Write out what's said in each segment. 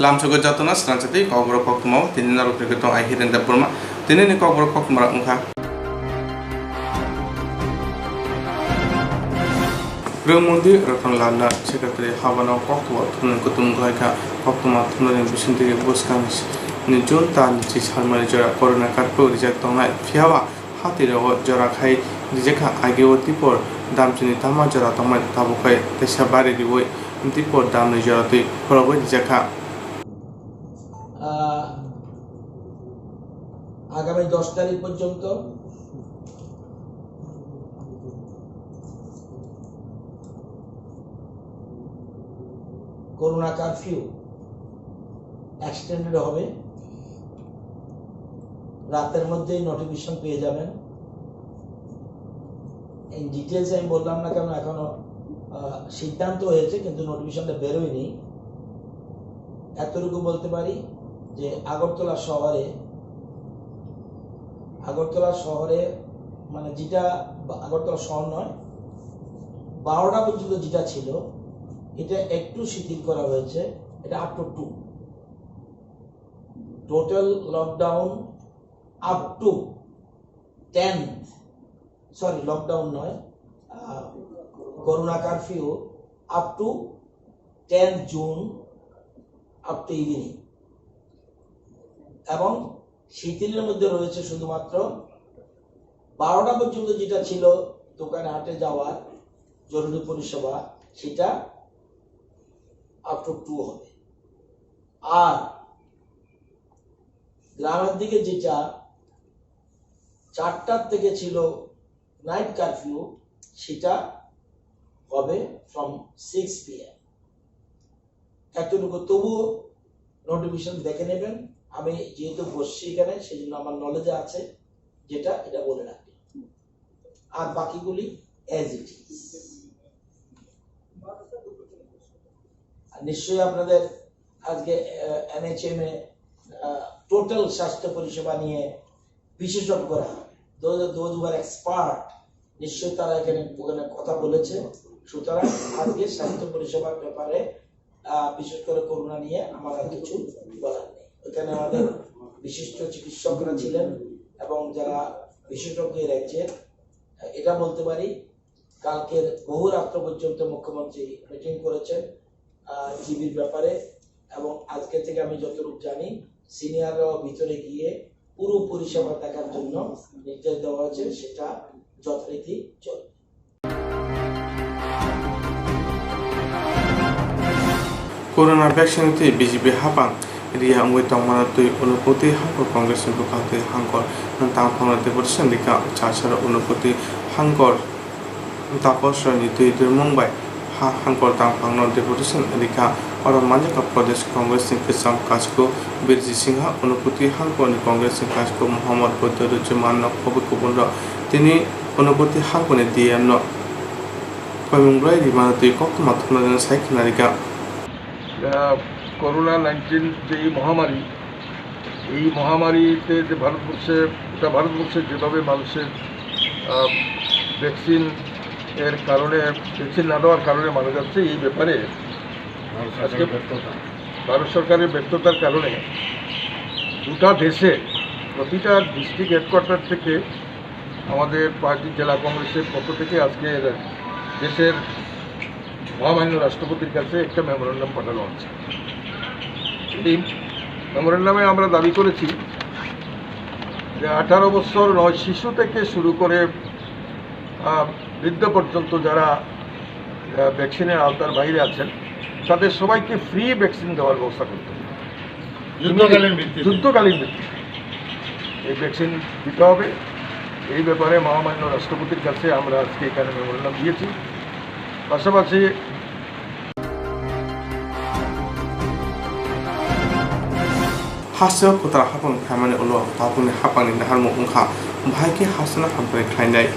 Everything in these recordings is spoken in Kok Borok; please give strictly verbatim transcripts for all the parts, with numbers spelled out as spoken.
Lamsogo jotono srangsa tei kokborok koktwma o tini norok rwgwi tong ai Hiren Debbarma. Tini ni kokborok koktwma rok wngkha. Rwngmwndi Ratan Lal Nath, Secretary habano koktwma thumnani kutung wngkha. Koktwma thumnani bisingtwi bwskang ni June tal ni chi salmani jora corona curfew rijak tongnai, phiya ba hatirogo jora khai rijakha, ageo tipor damchini tama jora tongmani, tabuk khai teisa bari riwi tipor damni jora twi khorogwi rijakha. আহ, আগামী দশ তারিখ পর্যন্ত corona curfew extended হবে। রাতের মধ্যেই নোটিফিকেশন পেয়ে যাবেন। এই ডিটেলস আমি বললাম না, কারণ এখনো, আহ, সিদ্ধান্ত হয়েছে, কিন্তু নোটিফিকেশনটা বেরোয়নি। এতটুকু বলতে পারি যে আগরতলা শহরে, আগরতলা শহরে, মানে, যেটা বা-, আগরতলা শহর নয়, বারোটা পর্যন্ত যেটা ছিল, এটা একটু শিথিল করা হয়েছে, এটা up to two. Total lockdown up to tenth, sorry, lockdown নয়, আহ, corona curfew up to tenth June, up to evening. এবং শিথিলের মধ্যে রয়েছে শুধুমাত্র বারোটা পর্যন্ত যেটা ছিল দোকানে হাটে যাওয়ার জরুরি পরিষেবা, সেটা আপ টু টু হবে। আর গ্রামের দিকে যেটা চারটার থেকে ছিল নাইট কারফিউ, সেটা হবে ফ্রম সিক্স পিএম। এতটুকু, তবুও নোটিফিকেশন দেখে নেবেন। আমি যেহেতু বসছি এখানে, সেই জন্য আমার নলেজে আছে, যেটা এটা বলে রাখি। আর বাকিগুলি অ্যাজ ইট ইজ। আর নিশ্চয়ই আপনাদের আজকে, আহ, এনএইচএম এ, আহ, টোটাল স্বাস্থ্য পরিষেবা নিয়ে বিশেষজ্ঞরা, those, those who are expert, নিশ্চয়ই তারা এখানে, ওখানে কথা বলেছে। সুতরাং আজকে স্বাস্থ্য পরিষেবার ব্যাপারে, আহ, বিশেষ করে করোনা নিয়ে আমার আর কিছু বলার নেই। ওখানে আমাদের বিশিষ্ট চিকিৎসকরা ছিলেন এবং যারা বিশেষজ্ঞ এই রাজ্যের, আহ, এটা বলতে পারি, কালকের বহু রাত্র পর্যন্ত মুখ্যমন্ত্রী মিটিং করেছেন, আহ, জিবির ব্যাপারে, এবং আজকে থেকে আমি যতটুকু জানি, সিনিয়ররাও ভিতরে গিয়ে পুরো পরিষেবা দেখার জন্য নির্দেশ দেওয়া হয়েছে, সেটা যথারীতি চলবে। Corona vaccine twi B J P hapang riya wngwi tongmano twi Unakoti Hangkor Congress ni bwkhak twi Hangkor Tangphangno deputation rikha. Chasaro Unakoti Hangkor Tapos Roy ni twi dirmung bai ha Hangkor Tangphangno deputation rikha. Oro manjakha Pradesh Congress ni kwcham Kasko Birji Singha, Unakoti Hangkor ni Congress ni Kasko Mohammad Boido Rujumano khobwi kubunrok. Tini Unakoti Hangkor ni D M no koimung bai rimano twi koktwma thumnani sai khna rikha. আহ, corona nineteen যে এই মহামারী, এই মহামারীতে যে ভারতবর্ষে, গোটা ভারতবর্ষে যেভাবে মানুষের, আহ, ভ্যাকসিন এর কারণে, ভ্যাকসিন না দেওয়ার কারণে মারা যাচ্ছে, এই ব্যাপারে ভারত সরকারের আজকে ব্যর্থতা। ভারত সরকারের ব্যর্থতার কারণে গোটা দেশে প্রতিটা ডিস্ট্রিক্ট হেডকোয়ার্টার থেকে আমাদের পার্টি জেলা কংগ্রেসের পক্ষ থেকে আজকে দেশের মহামান্য রাষ্ট্রপতির কাছে একটা মেমোরেন্ডাম পাঠানো হচ্ছে। এই মেমোরেন্ডামে আমরা দাবি করেছি যে আঠারো বছর নয় শিশু থেকে শুরু করে, আহ, বৃদ্ধ পর্যন্ত যারা, আহ, ভ্যাকসিনের আওতার বাইরে আছেন, তাদের সবাইকে ফ্রি ভ্যাকসিন দেওয়ার ব্যবস্থা করতে হবে। যুদ্ধকালীন ভিত্তিতে। যুদ্ধকালীন ভিত্তিতে এই ভ্যাকসিন দিতে হবে। এই ব্যাপারে মহামান্য রাষ্ট্রপতির কাছে আমরা আজকে এখানে মেমোরেন্ডাম দিয়েছি। পাশাপাশি Hasteo kwtal hapang phaimani ulo tabukni hapangni naharmung wngkha, bahai khe hasteno hamkrai khlainai.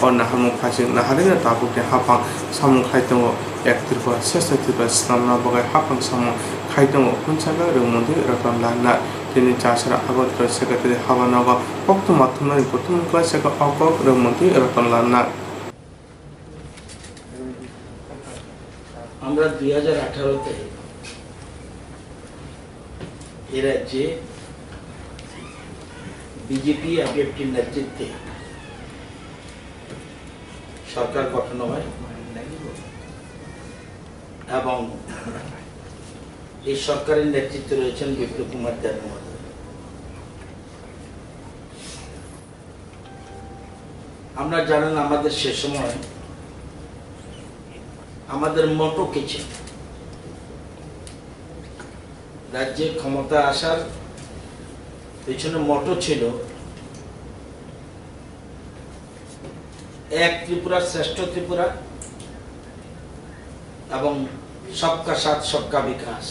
O naharmung phaising naharwi no tabukni hapang samung khai tongo. Ek Tripura, Sesha Tripura swnamna bagwi hapang samung khai tongo. Hwnjagwi rwngmwndwi Ratan Lal Nath tini Chasara Agartala secretary habanogo koktwma thumnani kutung klaisakha o kok rwngmwndwi Ratan Lal Nath. আমরা দুই হাজার আঠারোতে এ রাজ্যে বিজেপি আইপিএফটির নেতৃত্বে সরকার গঠন হয় এবং এই সরকারের নেতৃত্বে রয়েছেন বিপ্লব কুমার দেব মহোদয়। আমরা জানেন, আমাদের সে সময় আমাদের মোটো কি ছিল, রাজ্যে ক্ষমতা আসার পেছনে মোটো ছিল এক ত্রিপুরা শ্রেষ্ঠ ত্রিপুরা এবং সবকা সাথ সবকা বিকাশ।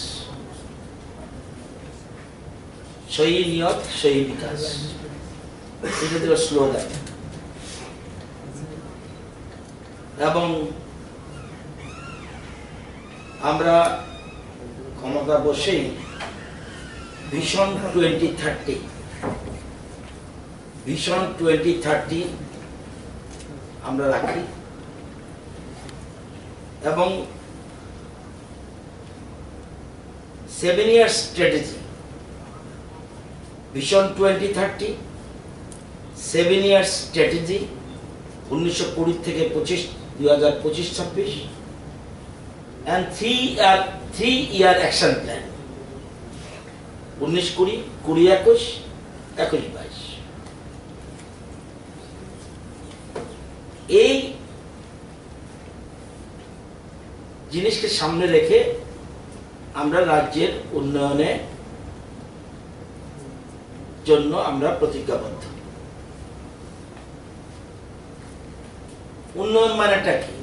সহি নিয়ত, সহি বিকাশ, এটা ছিল স্লোগান। এবং আমরা ক্ষমতা বসেই vision twenty thirty, vision twenty thirty আমরা রাখি এবং seven year strategy, vision twenty thirty, seven year strategy, উনিশশো কুড়ি থেকে পঁচিশ, দুই হাজার পঁচিশ ছাব্বিশ, and three year, three year action plan, উনিশ কুড়ি, কুড়ি একুশ, একুশ বাইশ। এই জিনিসকে সামনে রেখে আমরা রাজ্যের উন্নয়নের জন্য আমরা প্রতিজ্ঞাবদ্ধ। উন্নয়ন মানেটা কি?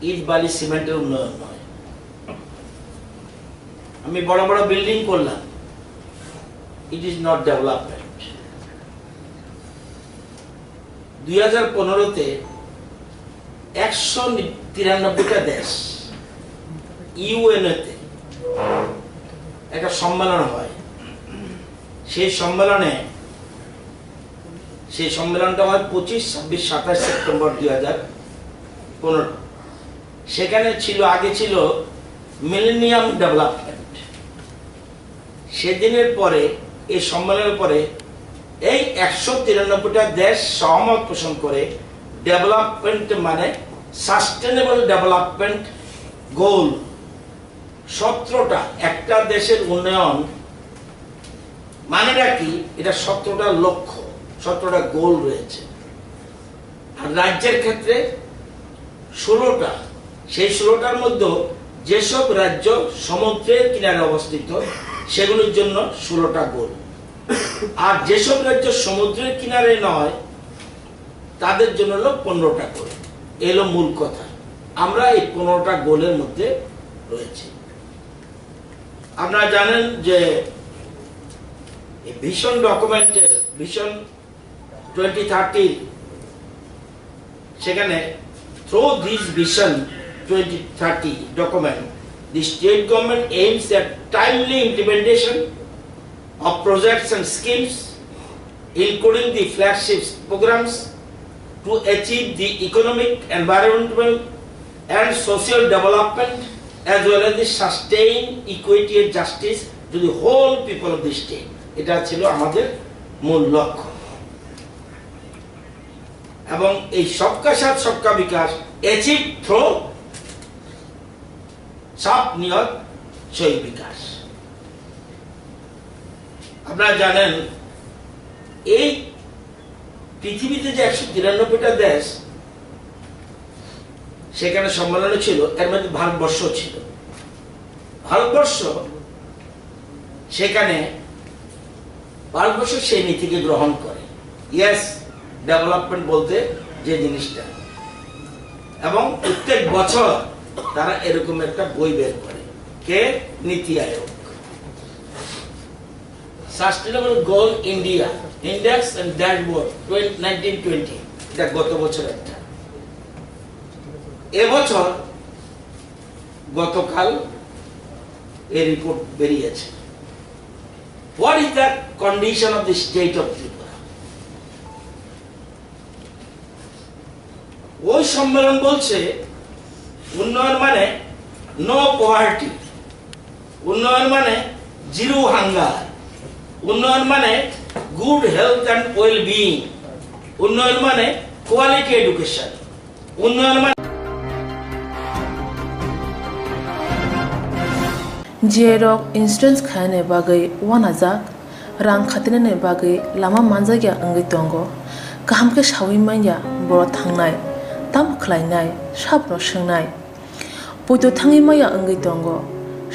ইট বালি সিমেন্টের উন্নয়ন নয়। আমি বড় বড় বিল্ডিং করলাম, it is not development. দুই হাজার পনেরোতে একশো তিরানব্বইটা দেশ ইউএনওতে একটা সম্মেলন হয়। সেই সম্মেলনে, সেই সম্মেলনটা হয় পঁচিশ, ছাব্বিশ, সাতাশ সেপ্টেম্বর দুই হাজার পনেরো। সেখানে ছিল, আগে ছিল মিলেনিয়াম ডেভেলপমেন্ট। সেদিনের পরে, এই সম্মেলনের পরে এই একশো তিরানব্বইটা দেশ সহমত পোষণ করে ডেভেলপমেন্ট মানে সাস্টেনেবল ডেভেলপমেন্ট গোল। সতেরোটা, একটা দেশের উন্নয়ন মানেটা কি? এটা সতেরোটা লক্ষ্য, সতেরোটা গোল রয়েছে। আর রাজ্যের ক্ষেত্রে ষোলোটা। সেই ষোলোটার মধ্যে যেসব রাজ্য সমুদ্রের কিনারে অবস্থিত, সেগুলোর জন্য ষোলোটা গোল। আর যেসব রাজ্য সমুদ্রের কিনারে নয়, তাদের জন্য হলো পনেরোটা গোল। এলো মূল কথা, আমরা এই পনেরোটা গোলের মধ্যে রয়েছি। আপনারা জানেন যে এই ভিশন ডকুমেন্টের, ভিশন টোয়েন্টি থার্টি, সেখানে, through this vision twenty thirty document, the state government aims at timely implementation of projects and schemes, including the flagship programs, to achieve the economic, environmental and social development as well as the sustain equity and justice to the whole people of the state. এটা ছিল আমাদের মূল লক্ষ্য। এবং এই সবকা সাথ সবকা বিকাশ achieve through সব নিয়ত সহি বিকাশ। আপনারা জানেন, এই পৃথিবীতে যে একশো তিরানব্বইটা দেশ সেখানে সম্মেলনে ছিল, এর মধ্যে ভারতবর্ষ ছিল। ভারতবর্ষ সেখানে, ভারতবর্ষ সেই নীতিকে গ্রহণ করে, ইয়েস, ডেভেলপমেন্ট বলতে যে জিনিসটা, এবং প্রত্যেক বছর তারা এরকম একটা বই বের করে। কে? NITI Aayog. Sustainable goal India index and dashboard nineteen twenty, এটা গত বছর একটা। এবছর, গতকাল এই রিপোর্ট বেরিয়েছে। What is the condition of the state of Tripura? ওই সম্মেলন বলছে উন্নয়ন মানে নো পভার্টি, উন্নয়ন মানে Zero hunger. উন্নয়ন মানে good health and well being. উন্নয়ন মানে quality education. উন্নয়ন মানে J rok insurance khainani bagwi uanajak, rang khatinani bagwi lama manjakya wngwi tongo. Kaham khe saui manya borok thangnai, tamo khlainai, sabno swngnai. Poito thangwi maya wngwi tongo,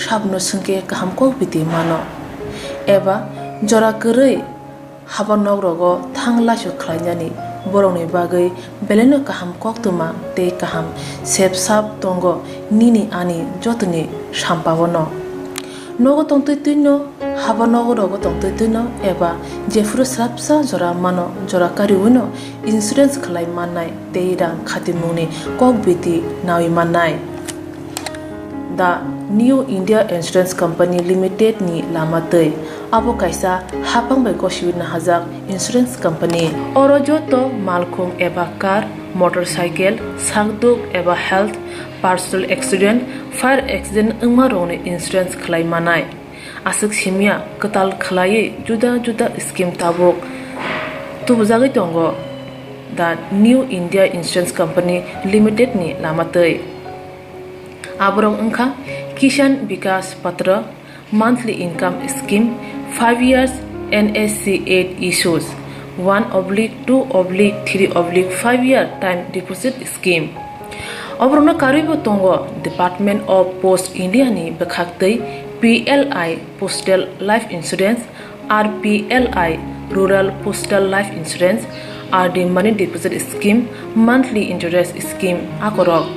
sabno swngkhe kaham kok biti mano. Eba jora kwrwi haba nok rogo thang laisok khlainani borokni bagwi belaino kaham koktwma tei kaham sep sap tongo nini ani jotoni sampao no. Nogo tongtwi twino, haba nogo rogo tongtwi twino eba jephuru swrapsa jora mano, jora kariwino insurance khlai mannai tei rang khatimungni kok biti naui mannai. The New India Insurance Company Limited ni lama twi. Abo kaisa hapang bai gosiwi nahajak insurance company. Oro joto malkhung eba car, motorcycle, sakduk eba health, personal accident, fire accident wngma rokni insurance khlai manai. Aswk simya kwtal khlaiwi juda juda scheme tabuk tubujagwi tongo The New India Insurance Company Limited ni lama twi. Aborok wngkha Kisan Vikas Patra, monthly income scheme, five years N S C eight issues, one oblique two oblique three oblique five year time deposit scheme. Oborokno karwibo tongo Department of Post India ni bwkhaktwi P L I Postal Life Insurance, R P L I Rural Postal Life Insurance, R D Money Deposit Scheme, Monthly Interest Scheme akorok.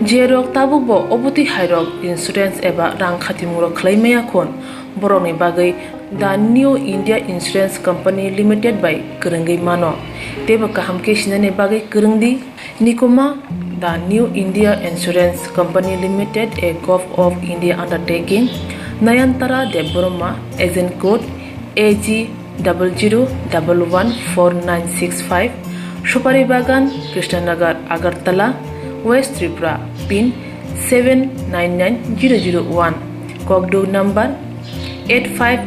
Jerok tabukbo obotwi hairok insurance eba rang khatimungrok khlai maya khun, borokni bagwi The New India Insurance Company Limited bai kwrwngwi mano. Teibo kaham khe sinani bagwi kwrwng di. Nikuma, The New India Insurance Company Limited, a Govt of India undertaking, Nayantara Debbarma, agent code A G double zero double one four nine six five, Supari Bagan, Krishnanagar, Agartala, West Tripura, pin seven nine nine zero zero one, Kokduk number eight five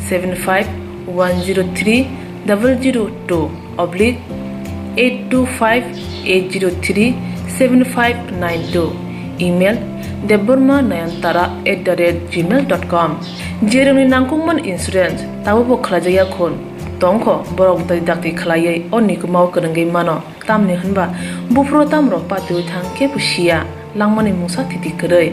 seven five one zero three double zero two oblique eight two five eight zero three seven five nine two, email debbarma nayantara at the rate gmail dot com. Jerokni nangkukmani insurance tabukbo khlaijakya khun tongkho, borok dai dakti khlaiwi o nikumao kwrwngwi mano. Tamni hwnba buphuru tamrok patiwi thang kebo siya, langmani mungsa thiti kwrwi.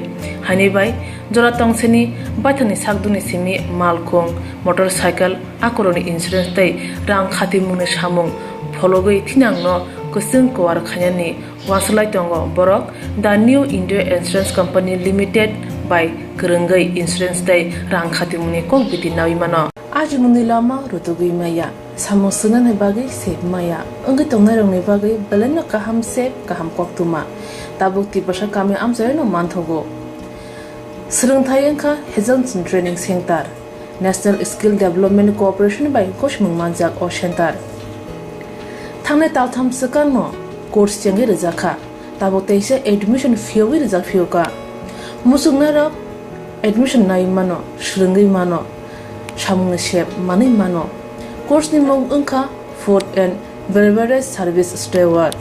Haini bai jora tongseni baithangni sakduni simi malkhung, motorcycle, akorokni insurance tei rang khatimungni samung phologwi thinangno kwchwng kuar khainani uansuk lai tongo borok The New India Insurance Company Limited bai kwrwngwi insurance tei rang khatimungni kok biti naui mano. Ajimungni lama rutugwi maya, samung swngnani bagwi sep maya, wngwi tongnairokni bagwi belaino kaham sep, kaham koktwma. Tabuk Tiprasa kami amchaino manthogo. Swrwngthai wngkha Hazelton Training Center. National Skill Development Corporation bai gosimung manjak o center. Thangnai taltham swkangno course chengwi rwjakha. Tabuk teisa admission phiyogwi rijak phiyokha. Muchungnairok admission naiwi mano, swrwngwi mano, samungni sep manwi mano. Course ni mung wngkha Food and Beverage Service Steward.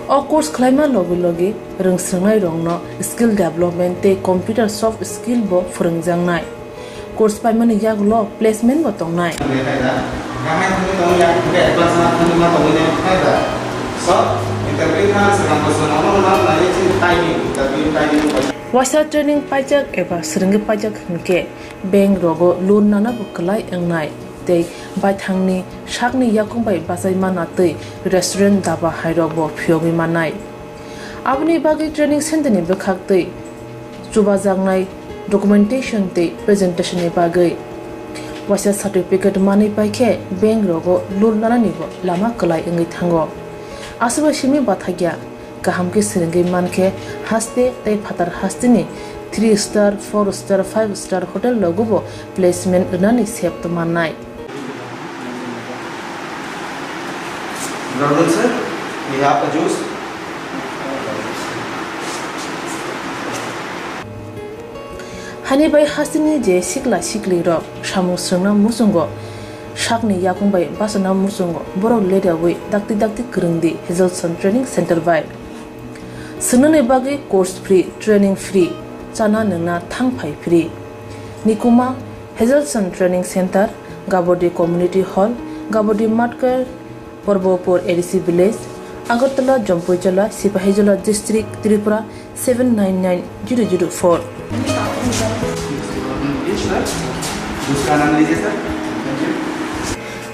O course khlaima logi logi rwngswrwngnairokno skill development tei computer soft skill bo phwrwngjaknai. Course paimani yagulo placement bo tongnai. Waisa training paijak eba swrwngwi paijak hinkhe bank rogo loan nana bo kwlai wngnai tei baithangni sakni yakung bai bachai manna twi restaurant, daba hairok bo phiyogwi mannai. Aboni bagwi training center ni bwkhak twi chubajaknai documentation tei presentation ni bagwi waisa certificate manwi paikhe bank rogo loan nanani bo lama kwlai wngwi thango. Aswkbai simi bathakya kaham khe swrwngwi mankhe haste tei phatar hasteni three star, four star, five star hotel rogo bo placement rwnani sep mannai. Good afternoon, sir. We have a juice. Hani bai hasteni je sikla siklirok samung swrwngna muchungo, sakni yakung bai bachana muchungo borok leriawi dakti dakti kwrwngdi Hazelson Training Center bai. Swngnani bagwi course free, training free, chana nwngna thang phai free. Nikuma Hazelson Training Center, Gabodi Community Hall, Gabodi Matkar, Porbopur A D C Village, Agartala, Jompuijola, Sipahijola District, Tripura seven nine nine zero zero four. दूसरा नाम लीजिए sir.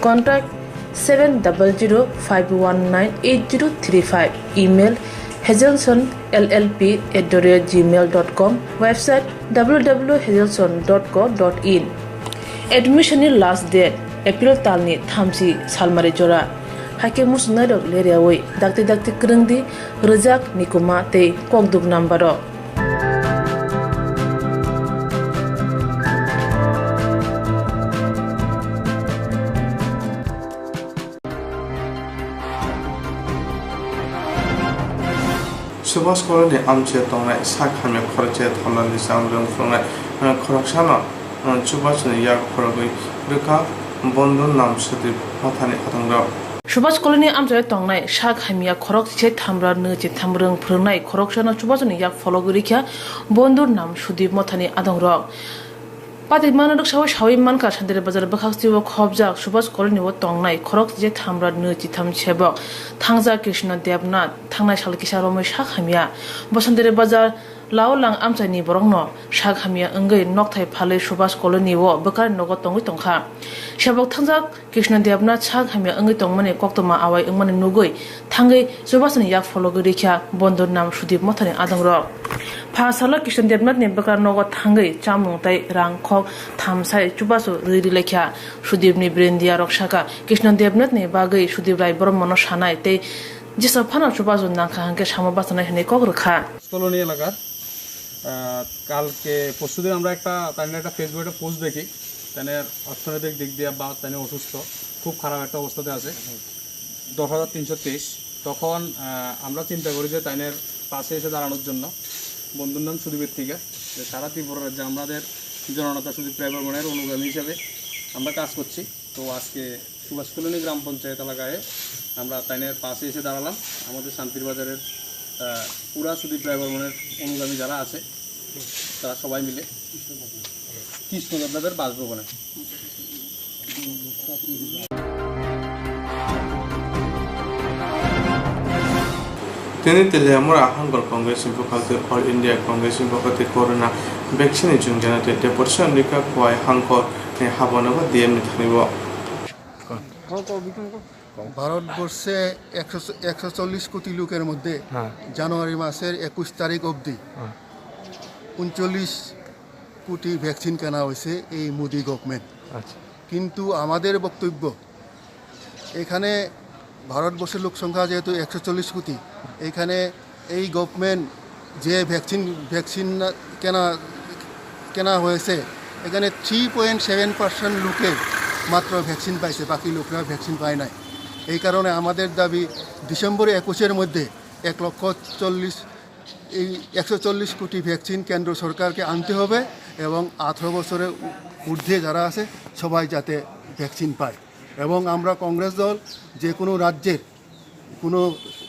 Contact seven double zero five one nine eight zero three five. Email hazelson L L P at the rate gmail dot com. Website W W W hazelson dot co dot in. Admission ni last date April talni thamchi salmari jora. Haikhe muchungnairok leriawi dakti dakti kwrwngdi, rwjak, nikuma tei kokduk number o. Subhas Colony ni amchaio tongnai sak hamya khoroksa thamrani chamrwng phwrwngnai, eh, khoroksano, eh, chubasoni yak phorogwi rwkha Bondhu Nam Sudip Mothani adongrok. Subhas Colony amchaio tongnai sak hamya khoroksa thamra nwi chitham rwng phwrwngnai khoroksano chubasoni yak phorogwi rwkha Bondhu Nam Sudip Mothani adongrok. Patikmano rwksawi sawi mankha, Santiri Bazar bwkhak chibuk khobjak Subhas Colony o tongnai khorok je thamra nwi chitham sebok thangjak Krishna Debnath thangnai sal kisa romwi sak hamya. Bo Santiri Bazar Laolang amchaini borokno sak hamya wngwi nokthai phalwi Subhas Colony o bwkharni nogo tongwi tongkha. Sebok thangjak Krishna Debnath sak hamya wngwi tongmani koktwma awai wngmani nugwi thangwi chubasoni yak phologwi rikha Bondhu Nam Sudip Mothani adongrok. Pha salo Krishna Debnathni bwkra nogo thangwi chamung tei rang khok thamsai chubachu rwi rilaikha. Sudipni birindiyarok sakha, Krishna Debnathni bagwi Sudip Rai Bormano sanai tei jesa phano chubachu nangkha hwnkhe samo bachanai hwnwi kok rwkha. Colony এলাকার। আহ, কালকে পরশুদিন আমরা একটা, তাইনের একটা ফেসবুকে একটা পোস্ট দেখি, তাইনের অর্থনৈতিক দিক দিয়ে বা তাইনের অসুস্থ, খুব খারাপ একটা অবস্থাতে আছে, দশ হাজার তিনশো তেইশ। তখন, আহ, আমরা চিন্তা করি যে তাইনের পাশে এসে দাঁড়ানোর জন্য বন্ধুর নাম সুদীপের থেকে, যে সারা ত্রিপুরা রাজ্যে আমাদের জননেতা সুদীপ রায় বর্মনের অনুগামী হিসেবে আমরা কাজ করছি। তো আজকে সুভাষ কলোনি গ্রাম পঞ্চায়েত এলাকায় আমরা তাইনের পাশে এসে দাঁড়ালাম। আমাদের শান্তির বাজারের, আহ, পুরা সুদীপ রায় বর্মনের অনুগামী যারা আছে, তারা সবাই মিলে কৃষ্ণ দেবনাথের বাসভবনে। Tini Teliamura Hangol Congress ni bwkhak tei All India Congress ni bwkhak tei Corona vaccine ni chwngjanai tei deportation rikha Khowai Hangkor ni habano bo D M ni thani bo. ভারতবর্ষে একশো, একশো চল্লিশ কোটি লোকের মধ্যে হ্যাঁ। জানুয়ারি মাসের একুশ তারিখ অবধি হ্যাঁ। উনচল্লিশ কোটি ভ্যাকসিন কেনা হয়েছে এই মোদি গভর্নমেন্ট। আচ্ছা। কিন্তু আমাদের বক্তব্য, এখানে ভারতবর্ষের লোক সংখ্যা যেহেতু একশো চল্লিশ কোটি, এখানে এই গভর্নমেন্ট যে ভ্যাকসিন, ভ্যাকসিন না-, কেনা, কেনা হয়েছে, এখানে থ্রি পয়েন্ট সেভেন পার্সেন্ট লোকে মাত্র ভ্যাকসিন পাইছে, বাকি লোকরা ভ্যাকসিন পায় নাই। এই কারণে আমাদের দাবি, ডিসেম্বর একুশের মধ্যে এক লক্ষ চল্লিশ, এই একশো চল্লিশ কোটি ভ্যাকসিন কেন্দ্র সরকারকে আনতে হবে এবং আঠারো বছরের উ-, ঊর্ধ্বে যারা আছে সবাই যাতে ভ্যাকসিন পায়। এবং আমরা কংগ্রেস দল যে কোনো রাজ্যের কোনো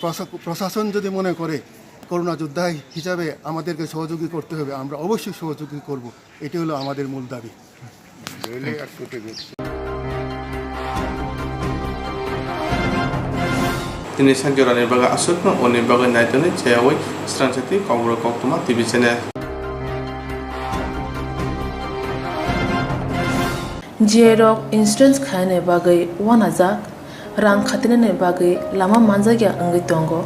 প্রশা-, প্রশাসন যদি মনে করে করোনা যোদ্ধা হিসাবে আমাদেরকে সহযোগী করতে হবে, আমরা অবশ্যই সহযোগী করব। এটি হলো আমাদের মূল দাবি। Tini sak jorani bagwi aswkno uni bagwi naitonwi chayawi Sransati Kokborok Koktwma T V channel. J I rok insurance khainai bagwi uanajak, rang khatinani bagwi lama manjakya wngwi tongo.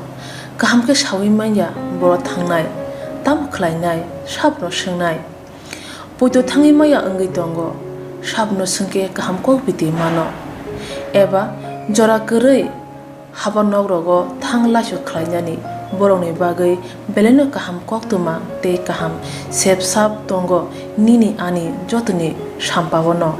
Kaham khe sawi manya borok thangnai, tamo khlainai, sabno swngnai. Poito thangwi maya wngwi tongo, sabno swngkhe kaham kok biti mano. Eba jora kwrwi haba nok rogo thang laisu khlainani borokni bagwi belaino kaham koktwma tei kaham sep sap tongo nini ani jotoni sampaono.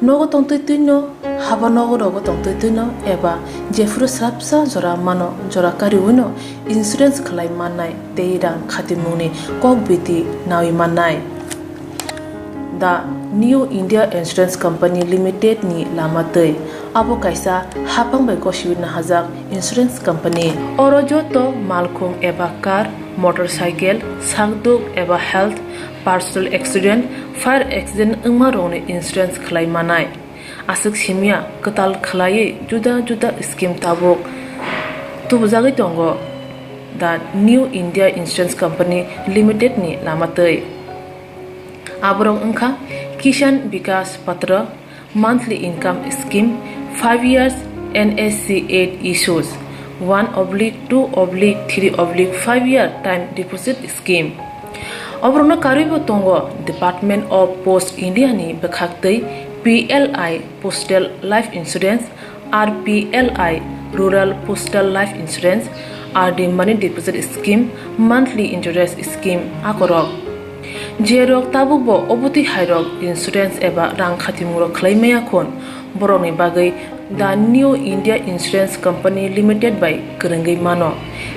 Nogo tongtwi twino, haba nogo rogo tongtwi twino eba jephuru swrapsa jora mano jora kariwino insurance khlai mannai tei rang khatimungni kok biti nawi mannai. The New India Insurance Company Limited ni lama twi. Abo kaisa haphang bai gosiwi nahajak insurance company. Oro joto malkhung eba car, motorcycle, sakduk eba health, personal accident, fire accident wngma rokni insurance khlai manai. Aswk simya kwtal khlaiwi juda juda scheme tabuk tubujagwi tongo the New India Insurance Company Limited ni lama twi. Aborok wngkha Kisan Vikas Patra, monthly income scheme, five years N S C eight issues, one oblique two oblique three oblique five year time deposit scheme. Oborokno karwibo tongo Department of Post India ni bwkhak twi P L I Postal Life Insurance, R P L I Rural Postal Life Insurance, R D Money Deposit Scheme, Monthly Interest Scheme akorok. Jerok tabukbo obotwi hairok insurance eba rang khatimungrok khlai maya khun, borokni bagwi The New India Insurance Company Limited bai kwrwngwi mano.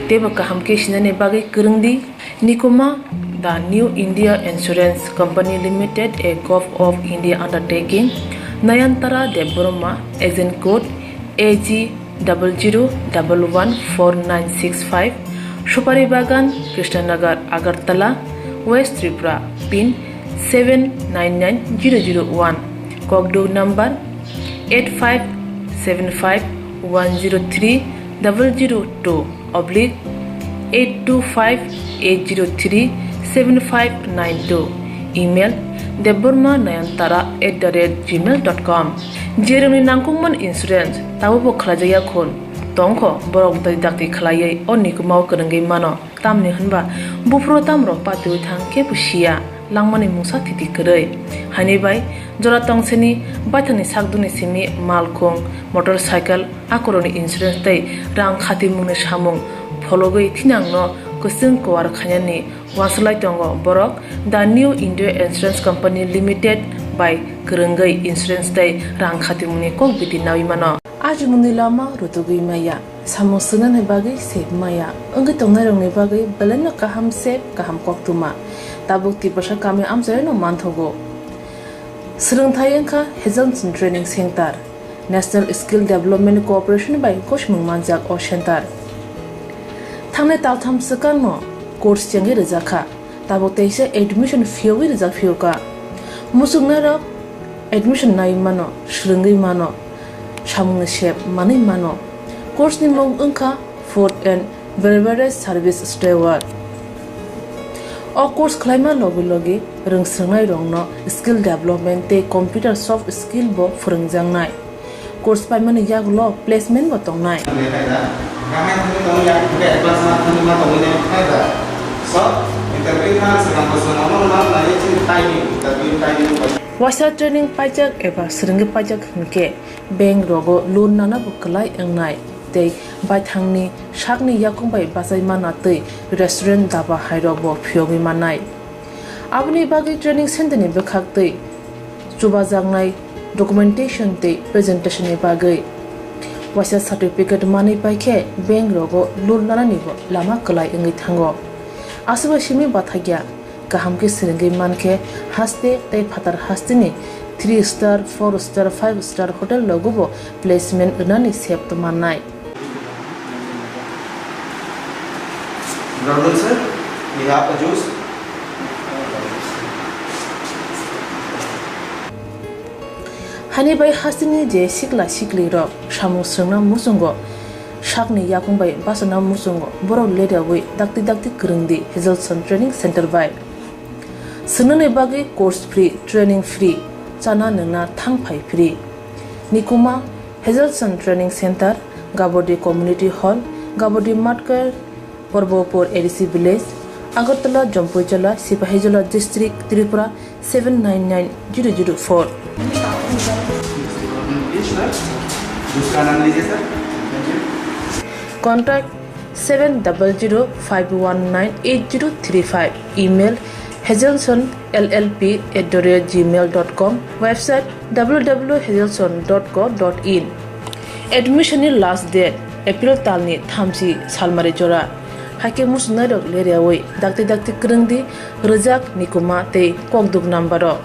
Teibo kaham khe sinani bagwi kwrwng di. Nikuma, The New India Insurance Company Limited, a Govt of India undertaking, Nayantara Debbarma, agent code A G double zero double one four nine six five, Supari Bagan, Krishnanagar, Agartala, West Tripura, pin seven nine nine zero zero one, Kokduk number eight five seven five one zero three double zero two oblique eight two five eight zero three seven five nine two, email debbarma nayantara at the rate gmail dot com. Jerokni nangkukmani insurance tabukbo khlaijak ya khun, tongkho borok twi dakti khlaiwi o nikumao kwrwngwi mano. Tamni hwnba buphuru tamrok patiwi thang khe bo siya, langmani mungsa thiti kwrwi. Haini bai jora tongsini baithangni sakdukni simi malkhung, motorcycle, akorokni insurance tei rang khatimungni samung phologwi thinangno kwchwng kuar khainani uansuk lai tongo borok The New India Insurance Company Limited bai kwrwngwi insurance tei rang khatimungni kok biti naui mano. Ajimungni lama rutugwi maya. Samung swngnani bagwi sep maya wngwi tongnairokni bagwi belaino kaham sep, kaham koktwma tabuk Tiprasa kami amchairokno manthogo. Swrwngthai wngkha Hazelson Training Center, National Skill Development Corporation bai gosimung manjak o center. Thangnai taltham swkangno course chengwi rwjakha. Tabuk teisa admission phiyogwi rijak phiyokha. Muchungnairok admission naiwi mano, swrwngwi mano, samungni sep manwi mano. Course ni mung wngkha Food and Beverage Service Steward. O course khlaima logi logi rwng swrwngnairokno skill development tei computer soft skill bo phwrwngjaknai. Course paimani yagulo placement bo tongnai. Waisa training paijak eba swrwngwi paijak hwnkhe bank rogo loan nana bo kwlai wngnai tei baithangni sakni yakung bai bachai mana twi restaurant, dhaba hairok bo phiyogwi mannai. Aboni bagwi training center ni bwkhak twi chubajaknai documentation tei presentation ni bagwi waisa certificate manwi paikhe bank rogo loan nanani bo lama kwlai wngwi thango. Aswkbai simi bathakya kaham khe swrwngwi mankhe haste tei phatar hasteni three star, four star, five star hotel rogo bo placement rwnani sep mannai. Brother sir, we have a juice. Hani bai hasteni je sikla sikli rok samung swrwngna muchungo, sakni yakung bai bachana muchungo, borok leryawi dakti dakti kwrwng di Hazelson Training Center bai. Swngnani bagwi course free, training free, chana nwngna thang phai free. Nikuma Hazelson Training Center, Gabodi Community Hall, Gabodi Matkar, Porbopur A D C Village, Agartala, Jampuijala, Sipahijola District, Tripura seven nine nine zero zero four. Contact seven double zero five one nine eight zero three five. Email hazelson L L P at the rate gmail dot com, website w w w hazelson dot co dot in. Admission ni last date April talni thamchi salmari jora. Haikhe muchungnairok leryawi dakti dakti kwrwng di rwjak Nikuma tei kokduk number o.